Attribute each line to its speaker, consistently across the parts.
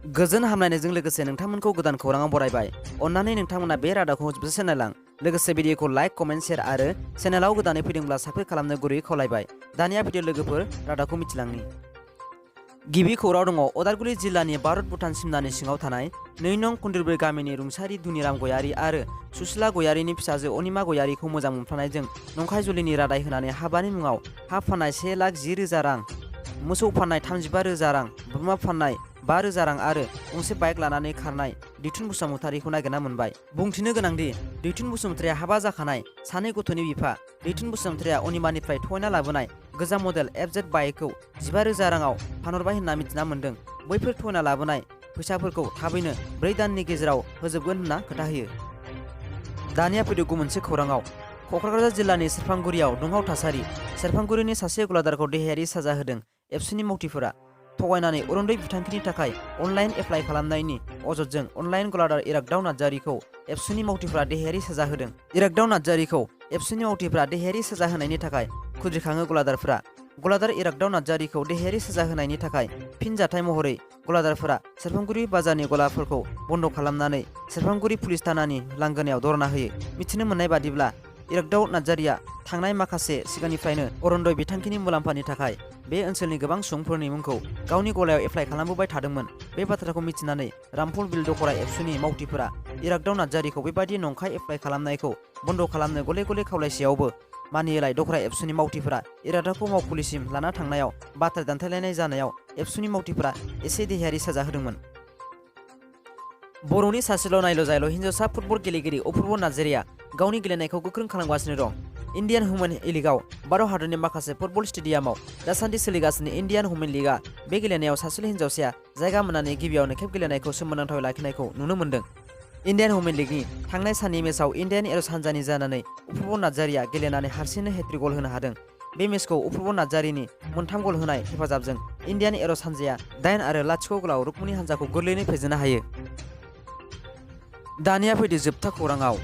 Speaker 1: गोजोन हामलायनायजों लोगोसे नोंथांमोनखौ गोदान खौराङाव बरायबाय। अन्नानै नोंथांमोना बे रादाबखौ जोबजासे नायलां। लोगोसे भिडिअखौ लाइक, कमेन्ट, शेयार आरो चेनेलाव गोदानै फैदोंब्ला साबस्क्राइब खालामनो गुरैयै खावलायबाय। दानिया भिडिअ लोगोफोर रादाबखौ मिथिलांनि। गिबि खौरां दङ उदालगुरि जिल्लानि भारत-भुटान सिमनानि सिङाव थानाय 2 नं कुन्दिरबै गामिनि रुंसारि धुनिराम गयारि आरो सुसिला गयारिनि फिसाजो अनिमा गयारिखौ मोजां मोनफ्लानायजों नंखाय जुलिनि रादाय होनानै हाबानि मुङाव हा फाननाय 1,10,000 रां, मोसौ फाननाय 35,000 रां, बोरमा फाननाय 5,000 रां आरो गंसे बाइक लानानै खारनाय दैथुन बसुमतारिखौ नागिरना मोनबाय। बुंथिनो गोनांदि दैथुन बसुमतारिया हाबा जाखानाय सानै गथ'नि बिफा। दैथुन बसुमतारिया अनिमानिफ्राय थगायना लाबोनाय गोजाम मडेल FZ बाइकखौ 15,000 राङाव फानहरबाय होनना मिथिना मोन्दों। बैफोर थगायना लाबोनाय फैसाफोरखौ थाबैनो 4 दाननि गेजेराव होजोबगोन होनना खोथा होयो। दानिया फैदो मोनसे खौराङाव। क'क्राझार जिल्लानि सेरफांगुरियाव दुंहाव थासारि। सेरफांगुरिनि सासे गलादारखौ देहायारि साजा होदों एबसुनि मावथिफोरा। थगायनानै अरुन्दै बिथांखिनि थाखाय अनलाइन एप्लाइ खालामनायनि अजदजों अनलाइन गलादार इरागदाव नार्जारिखौ एबसुनि मावथिफोरा देहायारि साजा होदों। इरागदाव नार्जारिखौ एबसुनि मावथिफोरा देहायारि साजा होनायनि थाखाय खुद्रिखाङो गलादारफोरा। गलादार इरागदाव नार्जारिखौ देहायारि साजा होनायनि थाखाय फिन जाथाय महरै गलादारफोरा सेरफांगुरि बाजारनि गलाफोरखौ बन्द' खालामनानै सेरफांगुरि पुलिस थानानि लांगोनायाव धरना होयो। मिथिनो मोननाय बादिब्ला इरागदाव नार्जारिया थांनाय माखासे सिगांनिफ्रायनो अरुन्दै बिथांखिनि मुलाम्फानि थाखाय बे ओनसोलनि गोबां सुबुंफोरनि मुंखौ गावनि गलायाव एप्लाइ खालामबोबाय थादोंमोन। बे बाथ्राखौ मिथिनानै रामफल बिल दखरा एबसुनि मावथिफोरा इरागदाव नार्जारिखौ बेबादि नंखाय एप्लाइ खालामनायखौ बन्द' खालामनो गले गले खावलायसेयावबो मानियोलाय दखरा एबसुनि मावथिफोरा इरागदावखौ मावखुलिसिम लाना थांनायाव बाथ्रा दान्थेलायनाय जानायाव एबसुनि मावथिफोरा एसे देहायारि साजा होदोंमोन। बर'नि सासेल' नायल' जायल' हिन्जावसा फुटबल गेलेगिरि अपुर्ब नार्जारिया गावनि गेलेनायखौ गोख्रों खालामगासिनो दं। इन्डियान वुमेन लिगआव भारत हादरनि माखासे फुटबल स्टेडियामाव दासान्दि सोलिगासिनो इन्डियान वुमेन लिगआ बे गेलेनायाव सासेल' हिन्जावसाया जायगा मोननानै गिबियावनो खेब गेलेनायखौ सोमोनांथावै लाखिनायखौ नुनो मोन्दों। इन्डियान वुमेन लिगनि थांनाय साननि मेचआव इन्डियान एर'स हानजानि जानानै अपुर्ब नार्जारिया गेलेनानै हारसिंनो हेट्रिक गल होनो हादों। बे मेचखौ अपुर्ब नार्जारिनि 3 गल होनाय हेफाजाबजों इन्डियान एर'स हानजाया 8 आरो 0 गलाव रुक्मिणी हानजाखौ गोरलैयैनो फेजेननो हायो। दानिया फैदो जोबथा खौराङाव।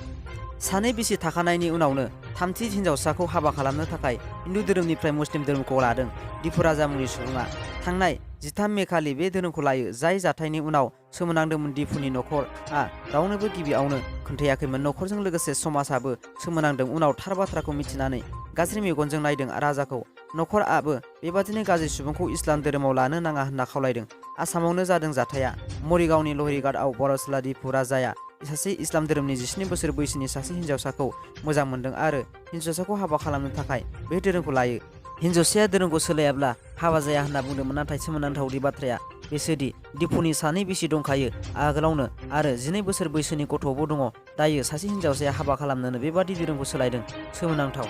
Speaker 1: सानै बिसि थाखानायनि उनावनो थामथि हिन्जावसाखौ हाबा खालामनो थाखाय हिन्दु धोरोमनिफ्राय मुस्लिम धोरोमखौ लादों दिपु राजा मुंनि सुबुङा। थांनाय 13 मे खालि बे धोरोमखौ लायो। जाय जाथायनि उनाव सोमोनांदोंमोन दिपुनि नखरआ रावनोबो गिबियावनो खोन्थायाखैमोन। नखरजों लोगोसे समाजाबो सोमोनांदों। उनाव थार बाथ्राखौ मिथिनानै गाज्रि मेगनजों नायदों राजाखौ। नखरआबो बेबादिनो गाज्रि सुबुंखौ इस्लाम धोरोमाव लानो नाङा होनना खावलायदों। आसामावनो जादों जाथाया। मरिगावनि लहिरघाटआव बर'सिला दिपु राजाया सासे इस्लाम धोरोमनि 17 बोसोर बैसोनि सासे हिन्जावसाखौ मोजां मोनदों आरो हिन्जावसाखौ हाबा खालामनो थाखाय बे धोरोमखौ लायो। हिन्जावसाया धोरोमखौ सोलायाब्ला हाबा जाया होनना बुंदोंमोन। नाथाय सोमोनांथावदि बाथ्राया बेसोदि दिपुनि सानै बिसि दंखायो आगोलावनो आरो 12 बोसोर बैसोनि गथ'बो दङ। दायो सासे हिन्जावसाया हाबा खालामनोनो बेबादि धोरोमखौ सोलायदों। सोमोनांथाव।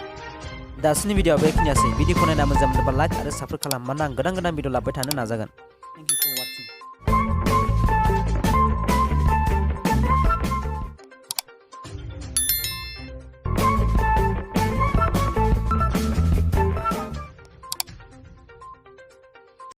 Speaker 1: दासिमनि भिडिअ'आ बेखिनियासै। भिडिअ'खौ नायना मोजां मोनोबा लाइक आरो साबस्क्राइब खालाम। मानोना आं गोदान भिडिअ लाबोबाय थानो नाजागोन। Thank you for वाचिं।